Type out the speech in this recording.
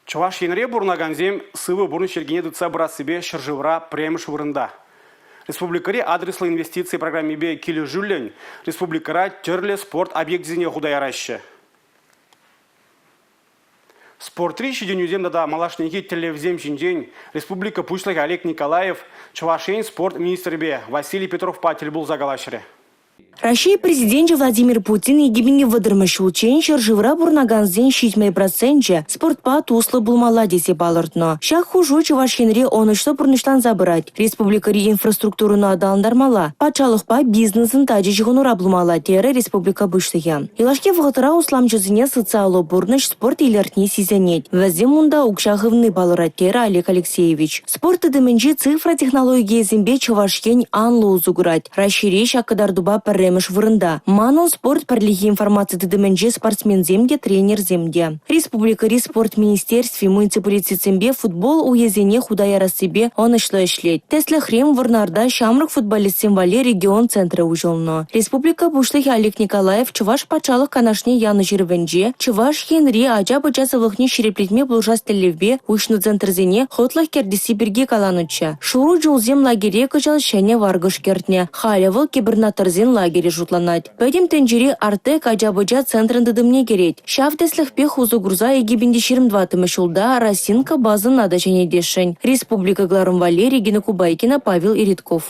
Чӑваш Енре пурӑнакансем сывӑ пурнӑҫ йӗркине тытса пырассипе ҫӗршывра пӗрремӗш вырӑнта. Республикӑри адреслӑ инвестици программипе килӗшӳллӗн республикӑра тӗрлӗ спорт объекчӗсене хута яраҫҫӗ. Спортри ҫитӗнӳсем тата малашнехи тӗллевсем ҫинчен республика Пуҫлӑхӗ Олег Николаев Чӑваш Ен спорт министрӗпе Василий Петровпа тӗл пулса калаҫрӗ. Раҫҫей Президенчӗ Владимир Путин 2030-мӗш ҫулччен ҫӗршывра пурӑнакансен 70 проценчӗ спортпа туслӑ пулмалла тесе палӑртнӑ. Ҫак хушу Чӑваш Енре ӑнӑҫлӑ пурнӑҫланса пырать. Республикӑри инфраструктурӑна аталантармалла, патшалӑхпа бизнесӑн тачӑ ҫыхӑнура пулмалла терӗ республика Пуҫлӑхӗ. Юлашки вӑхӑтра усламҫӑсене социаллӑ пурнӑҫ, спорт илӗртни сисӗнет. Вӗсем унта укҫа хывни палӑрать терӗ Олег Алексеевич. Спорт тытӑмӗнчи цифра технологийӗсемпе Чӑваш Ен анлӑ усӑ курать. Раҫҫейре ҫак кӑтартупа пӗрремӗш вырӑнта. Манӑн спорт пӗрлехи информаци тытӑмӗнче спортсменсем те, тренерсем те. Республикӑри спорт министерстви муниципалитетсемпе футбол уйӗсене хута ярассипе ӑнӑҫлӑ ӗҫлет. Тӗслӗхрен, Вӑрнарта ҫамрӑк футболистсем валли регион центрӗ уҫӑлнӑ. Республика Пуҫлӑхӗ Олег Николаев Чӑваш Патшалӑх Канашне янӑ ҫырӑвӗнче Чӑваш Енри ача-пӑча сывлӑхне ҫирӗплетме пулӑшас тӗллевпе уҫнӑ центрсене хӑтлӑх кӗртесси пирки каланӑччӗ. Шурӑ чулсем лагере кӑҫал ҫӗнӗ варкӑш кӗртнӗ. Халӗ вӑл кӗпӗрнаттӑрсен лагерӗ шутланать. Пӗтӗм тӗнчери «Артек» ача-пӑча центрӗн тытӑмне кӗрет. Ҫав тӗслӗхпех усӑ курса 2024 ҫулта «Росинка» базӑна та ҫӗнетесшӗн. Республика кӑларӑм валли Регина Кубайкина, Павел Иритков.